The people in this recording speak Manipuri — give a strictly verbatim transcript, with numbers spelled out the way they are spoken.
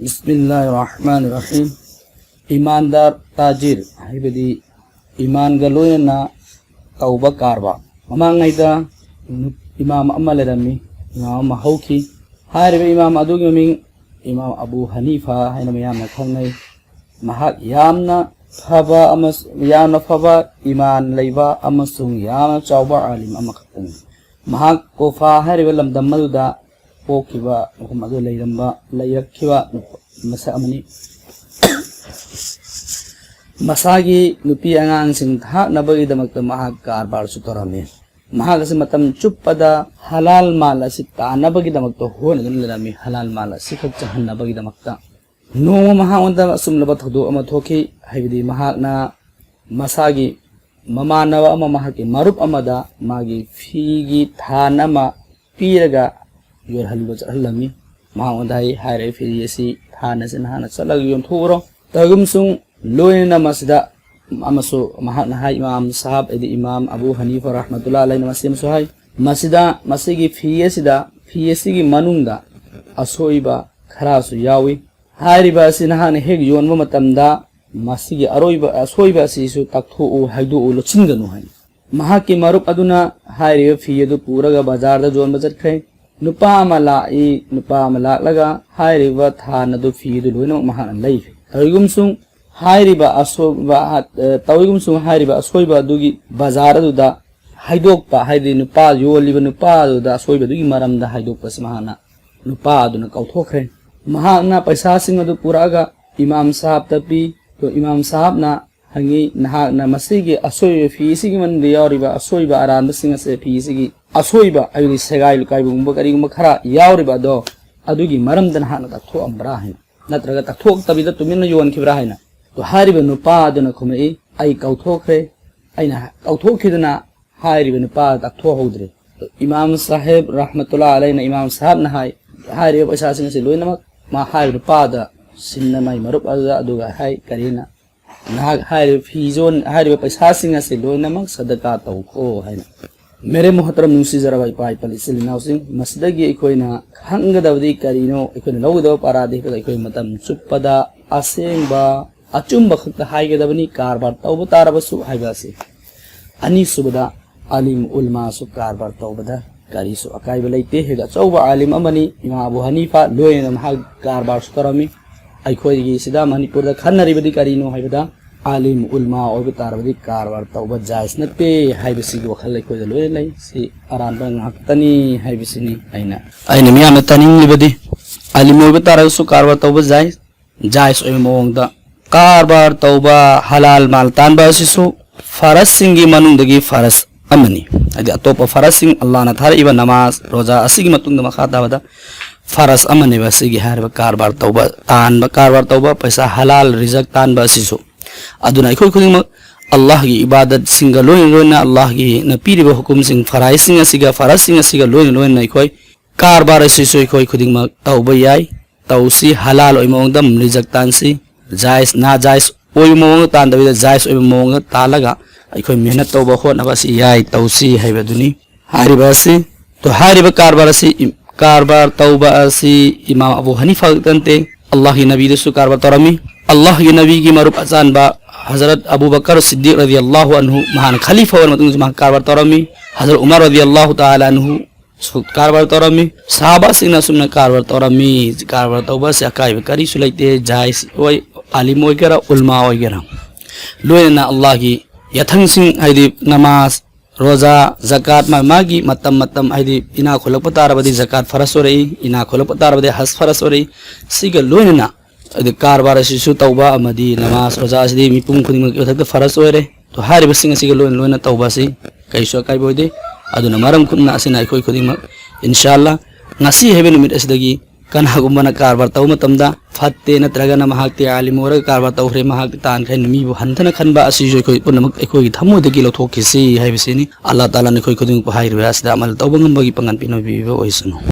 ꯕꯤꯁꯃꯤꯜꯂꯥꯍꯤꯔ ꯔꯍꯃꯥꯅꯤꯔ ꯔꯍꯤꯝ꯫ ꯏꯃꯥꯟꯗꯥꯔ ꯇꯥꯖꯤꯔ ꯍꯥꯏꯕꯗꯤ ꯏꯃꯥꯟꯒ ꯂꯣꯏꯅꯅ ꯇꯧꯕ ꯀꯔꯕꯥꯔ꯫ ꯃꯃꯥꯡꯉꯩꯗ ꯅꯨ-, ꯏꯃꯥꯝ ꯑꯃ ꯂꯩꯔꯝꯃꯤ, ꯏꯃꯥꯝ ꯑꯃ ꯍꯧꯈꯤ꯫ ꯍꯥꯏꯔꯤꯕ ꯏꯃꯥꯝ ꯑꯗꯨꯒꯤ ꯃꯃꯤꯡ ꯏꯃꯥꯝ ꯑꯕꯨ ꯍꯅꯤꯐꯥ ꯍꯥꯏꯅ ꯃꯌꯥꯝꯅ ꯈꯪꯅꯩ꯫ ꯃꯍꯥꯛ ꯌꯥꯝꯅ ꯐꯕ ꯑꯃꯁ-, ꯌꯥꯝꯅ ꯐꯕ ꯏꯃꯥꯟ ꯂꯩꯕ ꯑꯃꯁꯨꯡ ꯌꯥꯝꯅ ꯆꯥꯎꯕ ꯑꯥꯂꯤꯝ ꯑꯃꯈꯛꯇꯅꯤ꯫ ꯃꯍꯥꯛ ꯀꯨꯐꯥ ꯍꯥꯏꯔꯤꯕ ꯂꯝꯗꯝ ꯑꯗꯨꯗ ꯄꯣꯛꯈꯤꯕ, ꯃꯐꯝ ꯑꯗꯨꯗ ꯂꯩꯔꯝꯕ, ꯂꯩꯔꯛꯈꯤꯕ ꯃꯁꯛ ꯑꯃꯅꯤ꯫ ꯃꯁꯥꯒꯤ ꯅꯨꯄꯤ ꯑꯉꯥꯡꯁꯤꯡ ꯊꯥꯛꯅꯕꯒꯤꯗꯃꯛꯇ ꯃꯍꯥꯛ ꯀꯔꯕꯥꯔꯁꯨ ꯇꯧꯔꯝꯃꯤ꯫ ꯃꯍꯥꯛ ꯑꯁꯤ ꯃꯇꯝ ꯆꯨꯞꯄꯗ ꯍꯂꯥꯜ ꯃꯥꯜ ꯑꯁꯤ ꯇꯥꯟꯅꯕꯒꯤꯗꯃꯛꯇ ꯍꯣꯠꯅꯗꯨꯅ ꯂꯩꯔꯝꯃꯤ, ꯍꯂꯥꯜ ꯃꯥꯜ ꯑꯁꯤꯈꯛ ꯆꯪꯍꯟꯅꯕꯒꯤꯗꯃꯛꯇ꯫ ꯅꯣꯡꯃ ꯃꯍꯥꯛꯉꯣꯟꯗ ꯑꯆꯨꯝꯂꯕ ꯊꯧꯗꯣꯛ ꯑꯃ ꯊꯣꯛꯈꯤ, ꯍꯥꯏꯕꯗꯤ ꯃꯍꯥꯛꯅ ꯃꯁꯥꯒꯤ ꯃꯃꯥꯟꯅꯕ ꯑꯃ, ꯃꯍꯥꯛꯀꯤ ꯃꯔꯨꯞ ꯑꯃꯗ ꯃꯥꯒꯤ ꯐꯤꯒꯤ ꯊꯥꯟ ꯑꯃ ꯄꯤꯔꯒ ꯌꯣꯜꯍꯟꯕ ꯆꯠꯍꯜꯂꯝꯃꯤ꯫ ꯃꯍꯥꯛꯉꯣꯟꯗ ꯍꯥꯏ, ꯍꯥꯏꯔꯤꯕ ꯐꯤ ꯑꯁꯤ, ꯊꯥꯟ ꯑꯁꯤ ꯅꯍꯥꯛꯅ ꯆꯠꯂꯒ ꯌꯣꯟꯊꯣꯛꯎꯔꯣ꯫ ꯇꯧꯏꯒꯨꯝꯁꯨꯡ ꯂꯣꯏꯅꯅ ꯃꯁꯤꯗ ꯑꯃꯁꯨ ꯃꯍꯥꯛꯅ ꯍꯥꯏ, ꯏꯃꯥꯝ ꯁꯥꯍꯕ, ꯍꯥꯏꯗꯤ ꯏꯃꯥꯝ ꯑꯕꯨ ꯍꯅꯤꯐꯥ ꯔꯍꯃꯇꯨꯜꯂꯥꯍꯤ ꯑꯂꯩꯍꯤꯅ ꯃꯁꯤ ꯑꯃꯁꯨ ꯍꯥꯏ, ꯃꯁꯤꯗ, ꯃꯁꯤꯒꯤ ꯐꯤ ꯑꯁꯤꯗ, ꯐꯤ ꯑꯁꯤꯒꯤ ꯃꯅꯨꯡꯗ ꯑꯁꯣꯏꯕ ꯈꯔꯁꯨ ꯌꯥꯎꯏ꯫ ꯍꯥꯏꯔꯤꯕ ꯑꯁꯤ ꯅꯍꯥꯛꯅ ꯍꯦꯛ ꯌꯣꯟꯕ ꯃꯇꯝꯗ ꯃꯁꯤꯒꯤ ꯑꯔꯣꯏꯕ ꯑꯁꯣꯏꯕ ꯑꯁꯤꯁꯨ ꯇꯥꯛꯊꯣꯛꯎ, ꯍꯥꯏꯗꯣꯛꯎ, ꯂꯣꯠꯁꯤꯟꯒꯅꯨ ꯍꯥꯏ꯫ ꯃꯍꯥꯛꯀꯤ ꯃꯔꯨꯞ ꯑꯗꯨꯅ ꯍꯥꯏꯔꯤꯕ ꯐꯤ ꯑꯗꯨ ꯄꯨꯔꯒ ꯕꯖꯥꯔꯗ ꯌꯣꯟꯕ ꯆꯠꯈ꯭ꯔꯦ꯫ ꯅꯨꯄꯥ ꯑꯃ ꯂꯥꯛꯏ, ꯅꯨꯄꯥ ꯑꯃ ꯂꯥꯛꯂꯒ ꯍꯥꯏꯔꯤꯕ ꯊꯥꯟ ꯑꯗꯨ, ꯐꯤ ꯑꯗꯨ ꯂꯣꯏꯅꯃꯛ ꯃꯍꯥꯛꯅ ꯂꯩꯈ꯭ꯔꯦ꯫ ꯇꯧꯏꯒꯨꯝꯁꯨꯡ ꯍꯥꯏꯔꯤꯕ ꯑꯁꯣꯏꯕ, ꯑ, ꯇꯧꯏꯒꯨꯝꯁꯨꯡ ꯍꯥꯏꯔꯤꯕ ꯑꯁꯣꯏꯕ ꯑꯗꯨꯒꯤ ꯕꯖꯥꯔ ꯑꯗꯨꯗ ꯍꯥꯏꯗꯣꯛꯄ, ꯍꯥꯏꯗꯤ ꯅꯨꯄꯥ ꯌꯣꯜꯂꯤꯕ ꯅꯨꯄꯥ ꯑꯗꯨꯗ ꯑꯁꯣꯏꯕꯗꯨꯒꯤ ꯃꯔꯝꯗ ꯍꯥꯏꯗꯣꯛꯄꯁꯤ ꯃꯍꯥꯛꯅ, ꯅꯨꯄꯥ ꯑꯗꯨꯅ ꯀꯥꯎꯊꯣꯛꯈ꯭ꯔꯦ꯫ ꯃꯍꯥꯛꯅ ꯄꯩꯁꯥꯁꯤꯡ ꯑꯗꯨ ꯄꯨꯔꯛꯑꯒ ꯏꯃꯥꯝ ꯁꯥꯍꯕꯇ ꯄꯤ꯫ ꯑꯗꯣ ꯏꯃꯥꯝ ꯁꯥꯍꯕꯅ ꯍꯪꯉꯤ, "ꯅꯍꯥꯛꯅ ꯃꯁꯤꯒꯤ ꯑꯁꯣꯏꯕ, ꯐꯤ ꯑꯁꯤꯒꯤ ꯃꯅꯨꯡꯗ ꯌꯥꯎꯔꯤꯕ ꯑꯁꯣꯏꯕ ꯑꯔꯥꯟꯕꯁꯤꯡ ꯑꯁꯦ, ꯐꯤ ꯑꯁꯤꯒꯤ ꯑꯁꯣꯏꯕ, ꯍꯥꯏꯕꯗꯤ ꯁꯦꯒꯥꯏ ꯂꯨꯀꯥꯏꯕꯒꯨꯝꯕ ꯀꯔꯤꯒꯨꯝꯕ ꯈꯔ ꯌꯥꯎꯔꯤꯕ ꯑꯗꯣ, ꯑꯗꯨꯒꯤ ꯃꯔꯝꯗ ꯅꯍꯥꯛꯅ ꯇꯥꯛꯊꯣꯛꯑꯝꯕ꯭ꯔꯥ?" ꯍꯥꯏꯅ, ꯅꯠꯇ꯭ꯔꯒ ꯇꯥꯛꯊꯣꯛꯇꯕꯤꯗ ꯇꯨꯃꯤꯟꯅ ꯌꯣꯟꯈꯤꯕ꯭ꯔꯥ ꯍꯥꯏꯅ꯫ ꯑꯗꯣ ꯍꯥꯏꯔꯤꯕ ꯅꯨꯄꯥ ꯑꯗꯨꯅ ꯈꯨꯝꯃꯛꯏ, "ꯑꯩ ꯀꯥꯎꯊꯣꯛꯈ꯭ꯔꯦ, ꯑꯩꯅ ꯀꯥꯎꯊꯣꯛꯈꯤꯗꯅ ꯍꯥꯏꯔꯤꯕ ꯅꯨꯄꯥ ꯑꯗꯨ ꯇꯥꯛꯊꯣꯛꯍꯧꯗ꯭ꯔꯦ꯫" ꯑꯗꯣ ꯏꯃꯥꯝ ꯁꯥꯍꯦꯕ ꯔꯍꯃꯇꯨꯜꯂꯥꯍꯤ ꯑꯂꯩꯍꯤꯅ, ꯏꯃꯥꯝ ꯁꯥꯍꯕꯅ ꯍꯥꯏ, ꯍꯥꯏꯔꯤꯕ ꯄꯩꯁꯥꯁꯤꯡ ꯑꯁꯤ ꯂꯣꯏꯅꯃꯛ ꯃꯥ ꯍꯥꯏꯔꯤꯕ ꯅꯨꯄꯥꯗ ꯁꯤꯟꯅ ꯃꯥꯏ ꯃꯔꯨꯞ ꯑꯗꯨꯗ, ꯑꯗꯨꯒ ꯍꯥꯏ, ꯀꯔꯤꯅ, ꯅꯍꯥꯛ ꯍꯥꯏꯔꯤꯕ ꯐꯤ ꯌꯣꯟ-, ꯍꯥꯏꯔꯤꯕ ꯄꯩꯁꯥꯁꯤꯡ ꯑꯁꯤ ꯂꯣꯏꯅꯃꯛ ꯁꯗꯀꯥ ꯇꯧꯈꯣ ꯍꯥꯏꯅ꯫ ꯃꯦꯔꯦ ꯃꯣꯍꯇꯔꯝ ꯅꯨꯡꯁꯤꯖꯔꯕ ꯏꯄꯥ ꯏꯄꯥ ꯏꯆꯤꯜ ꯏꯅꯥꯎꯁꯤꯡ, ꯃꯁꯤꯗꯒꯤ ꯑꯩꯈꯣꯏꯅ ꯈꯪꯒꯗꯕꯗꯤ ꯀꯔꯤꯅꯣ? ꯑꯩꯈꯣꯏꯅ ꯂꯧꯒꯗꯕ ꯄꯥꯔꯥꯗꯤ ꯑꯩꯈꯣꯏ ꯃꯇꯝ ꯆꯨꯞꯄꯗ ꯑꯁꯦꯡꯕ ꯑꯆꯨꯝꯕ ꯈꯛꯇ ꯍꯥꯏꯒꯗꯕꯅꯤ, ꯀꯔꯕꯥꯔ ꯇꯧꯕ ꯇꯥꯔꯕꯁꯨ ꯍꯥꯏꯕ ꯑꯁꯤ꯫ ꯑꯅꯤꯁꯨꯕꯗ, ꯑꯥꯂꯤꯝ ꯎꯂꯃꯥꯁꯨ ꯀꯔꯕꯥꯔ ꯇꯧꯕꯗ ꯀꯔꯤꯁꯨ ꯑꯀꯥꯏꯕ ꯂꯩꯇꯦ ꯍꯥꯏꯕꯗ ꯑꯆꯧꯕ ꯑꯥꯂꯤꯝ ꯑꯃꯅꯤ ꯏꯃꯥ ꯑꯕꯨ ꯍꯅꯤꯐꯥ, ꯂꯣꯏꯅꯅ ꯃꯍꯥꯛ ꯀꯔꯕꯥꯔꯁꯨ ꯇꯧꯔꯝꯃꯤ꯫ ꯑꯩꯈꯣꯏꯒꯤ ꯁꯤꯗ ꯃꯅꯤꯄꯨꯔꯗ ꯈꯟꯅꯔꯤꯕꯗꯤ ꯀꯔꯤꯅꯣ ꯍꯥꯏꯕꯗ, ꯑꯥꯂꯤꯝ ꯎꯂꯃꯥ ꯑꯣꯏꯕ ꯇꯥꯔꯕꯗꯤ ꯀꯔꯕꯥꯔ ꯇꯧꯕ ꯖꯥꯏꯖ ꯅꯠꯇꯦ ꯍꯥꯏꯕꯁꯤꯒꯤ ꯋꯥꯈꯜ ꯑꯩꯈꯣꯏꯗ ꯂꯣꯏꯅ ꯂꯩ꯫ ꯁꯤ ꯑꯔꯥꯟꯕ ꯉꯥꯛꯇꯅꯤ ꯍꯥꯏꯕꯁꯤꯅꯤ꯫ ꯑꯩꯅ, ꯑꯩꯅ ꯃꯤꯌꯥꯝꯅ ꯇꯥꯅꯤꯡꯂꯤꯕꯗꯤ, ꯑꯥꯂꯤꯝ ꯑꯣꯏꯕ ꯇꯥꯔꯒꯁꯨ ꯀꯔꯕꯥꯔ ꯇꯧꯕ ꯖꯥꯏꯖ, ꯖꯥꯏꯖ ꯑꯣꯏꯕ ꯃꯑꯣꯡꯗ ꯀꯔꯕꯥꯔ ꯇꯧꯕ, ꯍꯂꯥꯜ ꯃꯥꯜ ꯇꯥꯟꯕ ꯑꯁꯤꯁꯨ ꯐꯔꯖꯁꯤꯡꯒꯤ ꯃꯅꯨꯡꯗꯒꯤ ꯐꯔꯖ ꯑꯃꯅꯤ꯫ ꯍꯥꯏꯗꯤ ꯑꯇꯣꯞꯄ ꯐꯔꯖꯁꯤꯡ, ꯑꯜꯂꯥꯍꯅ ꯊꯥꯔꯛꯏꯕ ꯅꯃꯥꯖ, ꯔꯣꯖꯥ ꯑꯁꯤꯒꯤ ꯃꯇꯨꯡꯗ ꯃꯈꯥ ꯇꯥꯕꯗ ꯐꯔꯖ ꯑꯃꯅꯦꯕ ꯑꯁꯤꯒꯤ ꯍꯥꯏꯔꯤꯕ ꯀꯔꯕꯥꯔ ꯇꯧꯕ, ꯇꯥꯟꯕ, ꯀꯔꯕꯥꯔ ꯇꯧꯕ, ꯄꯩꯁꯥ ꯍꯂꯥꯜ ꯔꯤꯖꯛ ꯇꯥꯟꯕ ꯑꯁꯤꯁꯨ꯫ ꯑꯗꯨꯅ ꯑꯩꯈꯣꯏ ꯈꯨꯗꯤꯡꯃꯛ ꯑꯜꯂꯥꯍꯒꯤ ꯏꯕꯥꯗꯠꯁꯤꯡꯒ ꯂꯣꯏꯅ ꯂꯣꯏꯅꯅ, ꯑꯜꯂꯥꯍꯒꯤꯅ ꯄꯤꯔꯤꯕ ꯍꯨꯀꯨꯝꯁꯤꯡ, ꯐꯔꯥꯏꯖꯁꯤꯡ ꯑꯁꯤꯒ, ꯐꯔꯖꯁꯤꯡ ꯑꯁꯤꯒ ꯂꯣꯏꯅ ꯂꯣꯏꯅꯅ ꯑꯩꯈꯣꯏ ꯀꯔꯕꯥꯔ ꯑꯁꯤꯁꯨ ꯑꯩꯈꯣꯏ ꯈꯨꯗꯤꯡꯃꯛ ꯇꯧꯕ ꯌꯥꯏ꯫ ꯇꯧꯁꯤ, ꯍꯂꯥꯜ ꯑꯣꯏꯕ ꯃꯑꯣꯡꯗ ꯔꯤꯖꯛ ꯇꯥꯟꯁꯤ꯫ ꯖꯥꯏꯖ, ꯅꯥꯖꯥꯏꯖ ꯑꯣꯏꯕ ꯃꯑꯣꯡꯗ ꯇꯥꯟꯗꯕꯤꯗ, ꯖꯥꯏꯖ ꯑꯣꯏꯕ ꯃꯑꯣꯡꯗ ꯇꯥꯜꯂꯒ ꯑꯩꯈꯣꯏ ꯃꯦꯍꯅꯠ ꯇꯧꯕ ꯍꯣꯠꯅꯕ ꯑꯁꯤ ꯌꯥꯏ, ꯇꯧꯁꯤ ꯍꯥꯏꯕꯗꯨꯅꯤ꯫ ꯍꯥꯏꯔꯤꯕ ꯑꯁꯤ, ꯇꯣ, ꯍꯥꯏꯔꯤꯕ ꯀꯔꯕꯥꯔ ꯑꯁꯤ, ꯏꯝ-, ꯀꯔꯕꯥꯔ ꯇꯧꯕ ꯑꯁꯤ ꯏꯃꯥꯝ ꯑꯕꯨ ꯍꯅꯤꯐꯥ ꯈꯛꯇ ꯅꯠꯇꯦ, ꯑꯜꯂꯥꯍꯒꯤ ꯅꯕꯤꯗꯁꯨ ꯀꯔꯕꯥꯔ ꯇꯧꯔꯝꯃꯤ꯫ ꯑꯜꯂꯥꯍꯒꯤ ꯅꯕꯤꯒꯤ ꯃꯔꯨꯞ ꯑꯆꯥꯟꯕ ꯍꯖꯔꯠ ꯑꯕꯨ ꯕꯀꯔ ꯁꯤꯗꯤꯛ ꯔꯗꯤꯌꯜꯂꯥꯍꯨ ꯑꯟꯍꯨ, ꯃꯍꯥꯛꯅ ꯈꯂꯤꯐꯥ ꯑꯣꯏꯔ ꯃꯇꯨꯡꯗꯁꯨ ꯃꯍꯥꯛ ꯀꯔꯕꯥꯔ ꯇꯧꯔꯝꯃꯤ꯫ ꯍꯖꯔꯠ ꯎꯃꯔ ꯔꯗꯤꯌꯜꯂꯥꯍꯨ ꯇꯥꯂꯥ ꯑꯟꯍꯨ ꯁꯨ ꯀꯔꯕꯥꯔ ꯇꯧꯔꯝꯃꯤ꯫ ꯁꯍꯥꯕꯥꯁꯤꯡꯅ ꯑꯁꯨꯝꯅ ꯀꯔꯕꯥꯔ ꯇꯧꯔꯝꯃꯤ꯫ ꯀꯔꯕꯥꯔ ꯇꯧꯕ ꯑꯁꯤ ꯑꯀꯥꯏꯕ ꯀꯔꯤꯁꯨ ꯂꯩꯇꯦ꯫ ꯖꯥꯏꯖ ꯑꯣꯏ, ꯑꯥꯂꯤꯝ ꯑꯣꯏꯒꯦꯔꯥ, ꯎꯂꯃꯥ ꯑꯣꯏꯒꯦꯔꯥ, ꯂꯣꯏꯅꯅ ꯑꯜꯂꯥꯍꯒꯤ ꯌꯥꯊꯪꯁꯤꯡ, ꯍꯥꯏꯗꯤ ꯅꯃꯥꯖ, ꯔꯣꯖꯥ, ꯖꯀꯥꯠ, ꯃꯥ-, ꯃꯥꯒꯤ ꯃꯇꯝ ꯃꯇꯝ, ꯍꯥꯏꯗꯤ ꯏꯅꯥꯛ ꯈꯨꯜꯂꯛꯄ ꯇꯥꯔꯕꯗꯤ ꯖꯀꯥꯠ ꯐꯔꯖ ꯑꯣꯏꯔꯛꯏ, ꯏꯅꯥꯛ ꯈꯨꯜꯂꯛꯄ ꯇꯥꯔꯕꯗꯤ ꯍꯖ ꯐꯔꯖ ꯑꯣꯏꯔꯛꯏ꯫ ꯁꯤꯒ ꯂꯣꯏꯅꯅ ꯍꯥꯏꯗꯤ ꯀꯔꯕꯥꯔ ꯑꯁꯤꯁꯨ ꯇꯧꯕ ꯑꯃꯗꯤ ꯅꯃꯥꯖ, ꯔꯣꯖꯥ ꯑꯁꯤꯗꯤ ꯃꯤꯄꯨꯝ ꯈꯨꯗꯤꯡꯃꯛꯀꯤ ꯃꯊꯛꯇ ꯐꯔꯖ ꯑꯣꯏꯔꯦ꯫ ꯑꯗꯣ ꯍꯥꯏꯔꯤꯕꯁꯤꯡ ꯑꯁꯤꯒ ꯂꯣꯏꯅ ꯂꯣꯏꯅ ꯇꯧꯕ ꯑꯁꯤ ꯀꯔꯤꯁꯨ ꯑꯀꯥꯏꯕ ꯑꯣꯏꯗꯦ꯫ ꯑꯗꯨꯅ ꯃꯔꯝ ꯈꯨꯝꯅ ꯑꯁꯤꯅ ꯑꯩꯈꯣꯏ ꯈꯨꯗꯤꯡꯃꯛ, ꯏꯟꯁꯥ ꯑꯜꯂꯥ, ꯉꯁꯤ ꯍꯥꯏꯕ ꯅꯨꯃꯤꯠ ꯑꯁꯤꯗꯒꯤ ꯀꯅꯥꯒꯨꯝꯕꯅ ꯀꯔꯕꯥꯔ ꯇꯧꯕ ꯃꯇꯝꯗ ꯐꯠꯇꯦ, ꯅꯠꯇ꯭ꯔꯒꯅ ꯃꯍꯥꯛꯇꯤ ꯑꯥꯂꯤꯝ ꯑꯣꯏꯔꯒ ꯀꯔꯕꯥꯔ ꯇꯧꯈ꯭ꯔꯦ, ꯃꯍꯥꯛꯇꯤ ꯇꯥꯟꯈ꯭ꯔꯦ ꯍꯥꯏꯅ ꯃꯤꯕꯨ ꯍꯟꯊꯅ ꯈꯟꯕ ꯑꯁꯤꯁꯨ ꯑꯩꯈꯣꯏ ꯄꯨꯝꯅꯃꯛ ꯑꯩꯈꯣꯏꯒꯤ ꯊꯃꯣꯏꯗꯒꯤ ꯂꯧꯊꯣꯛꯈꯤꯁꯤ ꯍꯥꯏꯕꯁꯤꯅꯤ꯫ ꯑꯜꯂꯥꯍ ꯇꯥꯂꯥꯅ ꯑꯩꯈꯣꯏ ꯈꯨꯗꯤꯡꯃꯛꯄꯨ ꯍꯥꯏꯔꯤꯕ ꯑꯁꯤꯗ ꯑꯃꯜ ꯇꯧꯕ ꯉꯝꯕꯒꯤ ꯄꯥꯡꯒꯜ ꯄꯤꯅꯕꯤꯕ ꯑꯣꯏꯁꯅꯨ꯫